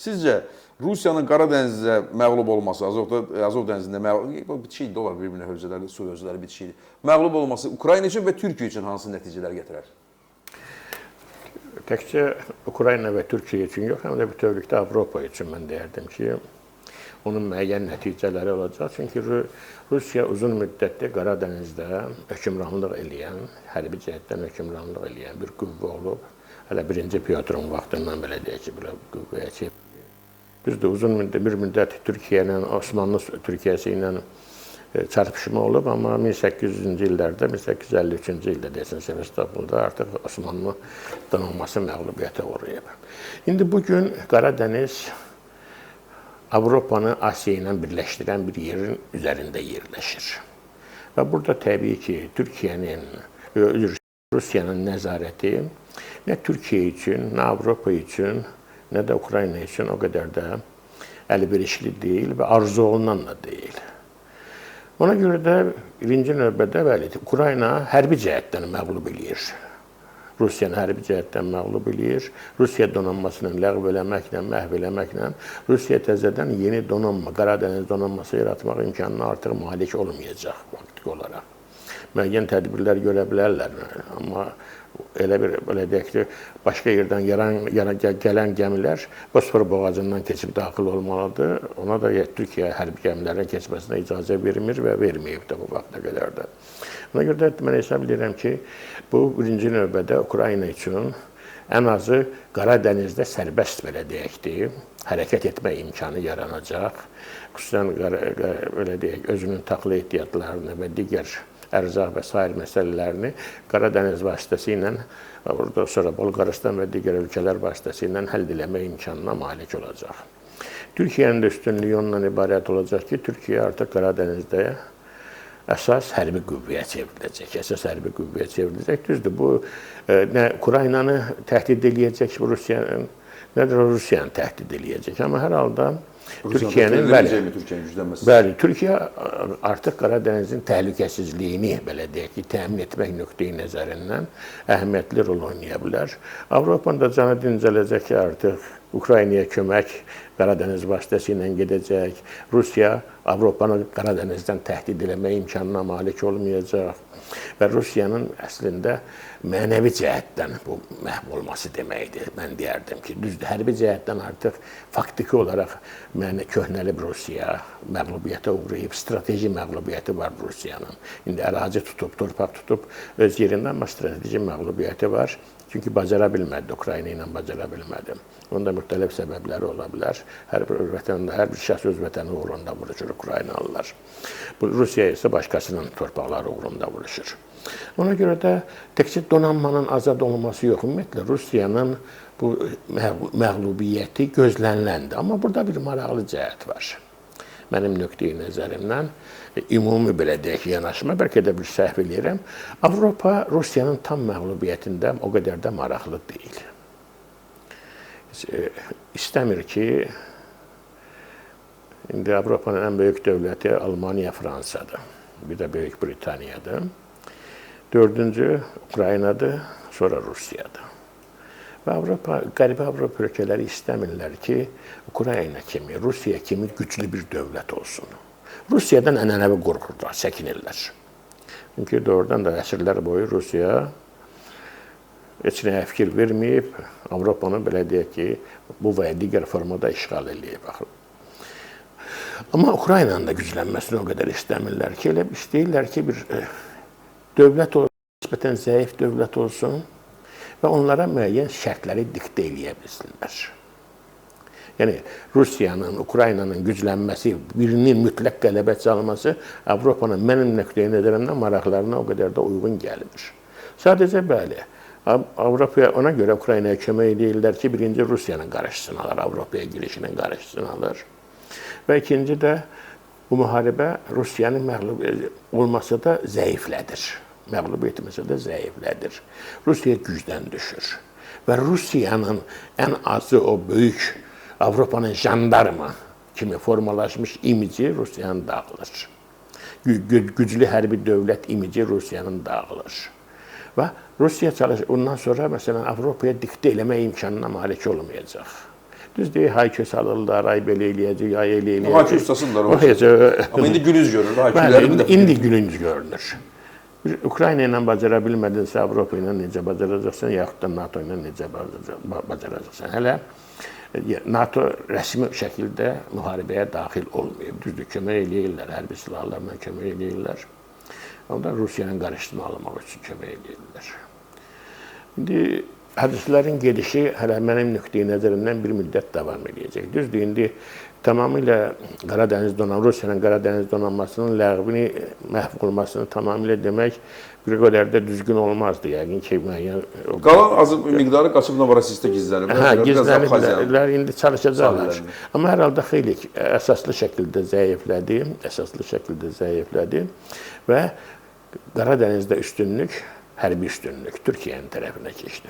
Sizcə Rusiyanın Qara Dənizdə məğlub olması, Azov dənizində məğlub, bitişik də olar bir-birinə hövzələri, su hövzələri bitişikdir. Məğlub olması Ukrayna üçün və Türkiyə üçün hansı nəticələr gətirər? Təkcə Ukrayna və Türkiyə üçün yox, həm də bütövlükdə Avropa üçün mən deyərdim ki, onun müəyyən nəticələri olacaq. Çünki Rusiya uzun müddətdir Qara Dənizdə hökmranlıq eləyən, hərbi cəhətdən hökmranlıq eləyən bir qüvvə olub. Hələ 1-ci Pyotrun vaxtından belə deyək ki, belə qüvvəyə çevrilib. Düzdür, uzun müddət, bir müddət Türkiyə ilə, Osmanlı Türkiyəsi ilə çarpışma olub, amma 1800-cü illərdə, 1853-cü ildə deyəsən Sevastopolda artıq Osmanlı donanması məğlubiyyətə uğrayıb. İndi bu gün Qara Dəniz Avropanı Asiya ilə birləşdirən bir yerin üzərində yerləşir. Və burada təbii ki, Türkiyənin, Rusiyanın nəzarəti nə Türkiyə üçün, nə Avropa üçün, nə də Ukrayna üçün o qədər də əlverişli deyil və arzu olunan da deyil. Ona görə də birinci növbədə bəli, Ukrayna hərbi cəhətdən məğlub eləyir. Rusiyanı hərbi cəhətdən məğlub eləyir. Rusiya donanmasını ləğv eləməklə, məhv eləməklə Rusiya təzədən yeni donanma, Qara Dəniz donanması yaratmaq imkanına artıq malik olmayacaq faktiki olaraq. Müəyyən tədbirlər görə bilərlər, amma elə bir belə deyək ki, başqa yerdən gələn gəmilər Bosfor boğazından keçib daxil olmalıdır. Ona da Türkiyə hərbi gəmilərin keçməsinə icazə vermir və verməyib də bu vaxta qədər də. Ona görə də mən hesab edirəm ki, bu birinci növbədə Ukrayna üçün ən azı Qara Dənizdə sərbəst belə deyək ki, hərəkət etmə imkanı yaranacaq. Xüsusən belə deyək, özünün taxıl ehtiyatlarını və digər ərzaq və sair məsələlərini Qara Dəniz vasitəsilə, orada sonra Bolqarıstan və digər ölkələr vasitəsilə həll eləmə imkanına malik olacaq. Türkiyənin də üstünlüyü ondan ibarət olacaq ki, Türkiyə artıq Qara Dənizdə əsas hərbi qüvvəyə çevriləcək. Əsas hərbi qüvvəyə çevriləcək. Düzdür, bu nə Ukraynanı təhdid eləyəcək, Rusiyanın, nə də Rusiyanı təhdid eləyəcək. Amma hər halda Türkiyənin, bəli, Türkiyənin güclənməsi. Bəli, Türkiyə artıq Qara Dənizin təhlükəsizliyini belə deyək ki, təmin etmək nöqteyi nəzərindən əhəmiyyətli rol oynaya bilər. Avropanın da canı dincələcək ki, artıq Ukraynaya kömək Qara Dəniz vasitəsilə gedəcək. Rusiya Avropanı Qara Dənizdən təhdid eləmək imkanına malik olmayacaq və Rusiyanın əslində mənəvi cəhətdən bu məhv olması deməkdir. Mən deyərdim ki, düzdür, hərbi cəhətdən artıq faktiki olaraq köhnəlib Rusiya məğlubiyyətə uğrayıb, strateji məğlubiyyəti var Rusiyanın. İndi ərazi tutub, torpaq tutub öz yerində, amma strateji məğlubiyyəti var. Çünki bacara bilmədi, Ukrayna ilə bacara bilmədi. Onun da müxtəlif səbəbləri ola bilər. Hər bir vətəndə, hər bir şəxs öz vətəni uğrunda vuruşur Ukraynalılar. Bu Rusiya isə başqasının torpaqları uğrunda vuruşur. Ona görə də təkcə donanmanın azad olması yox, ümumiyyətlə Rusiyanın bu məğlubiyyəti gözləniləndi. Amma burada bir maraqlı cəhət var. Mənim nöqteyi nəzərimdən ümumi belə deyək yanaşma, bəlkə də bir səhv eləyirəm. Avropa Rusiyanın tam məğlubiyyətində o qədər də maraqlı deyil. İstəmir ki, indi Avropanın ən böyük dövləti Almaniya, Fransadır, bir də Böyük Britaniyadır. Dördüncü Ukraynadır, sonra Rusiyadır. Və Avropa, Qərbi Avropa ölkələri istəmirlər ki, Ukrayna kimi, Rusiya kimi güclü bir dövlət olsun. Rusiyadan ənənəvi qorxurlar, çəkinirlər. Çünki doğrudan da əsrlər boyu Rusiya heç nəyə fikir verməyib, Avropanı belə deyək ki, bu və ya digər formada işğal eləyib. Amma Ukraynanın da güclənməsini o qədər istəmirlər ki, elə istəyirlər ki, bir dövlət olsun, nisbətən zəif dövlət olsun və onlara müəyyən şərtləri diktə eləyə bilsinlər. Yəni, Rusiyanın, Ukraynanın güclənməsi, birinin mütləq qələbə çalması Avropanın mənim nöqteyi nəzərimdən maraqlarına o qədər də uyğun gəlmir. Sadəcə bəli, Avropaya ona görə Ukraynaya kömək edirlər ki, birinci Rusiyanın qarşısını alır, Avropaya girişinin qarşısını alır. Və ikinci də bu müharibə Rusiyanın məğlub olması da zəiflədir. Məğlub etməsə də zəiflədir. Rusiya gücdən düşür. Və Rusiyanın ən azı o böyük Avropanın jandarma kimi formalaşmış imici Rusiyanın dağılır. Güclü hərbi dövlət imici Rusiyanın dağılır. Və Rusiya çalışır, ondan sonra məsələn Avropaya diktə eləmək imkanına malik olmayacaq. Düzdür, haykü salırlar, ay belə eləyəcək, ay elə eləyəcək. Haykü ustasıdırlar o. Amma indi gülünc görünür, hayküləri bir də. İndi gülünc görünür. Ukrayna ilə bacara bilmədinsə, Avropa ilə necə bacaracaqsan, yaxud da NATO ilə necə bacaracaqsan. Hələ NATO rəsmi şəkildə müharibəyə daxil olmayıb. Düzdür, kömək eləyirlər, hərbi silahlarla kömək eləyirlər. Onda Rusiyanın qarşısını almaq üçün kömək eləyirlər. İndi hadisələrin gedişi hələ mənim nöqteyi nəzərimdən bir müddət davam eləyəcək. Düzdür, indi tamamilə Qaradəniz donanması, Rusiyanın Qaradəniz donanmasının ləğvini, məhv olmasını tamamilə demək bir qədər də düzgün olmazdı. Yəqin ki, müəyyən qalan az miqdarı qaçıb Novorossiyskdə gizləniblər. Hə, gizləniblər, indi çalışacaqlar. Amma hər halda xeyli əsaslı şəkildə zəiflədi, və Qaradənizdə üstünlük, hərbi üstünlük Türkiyənin tərəfinə keçdi.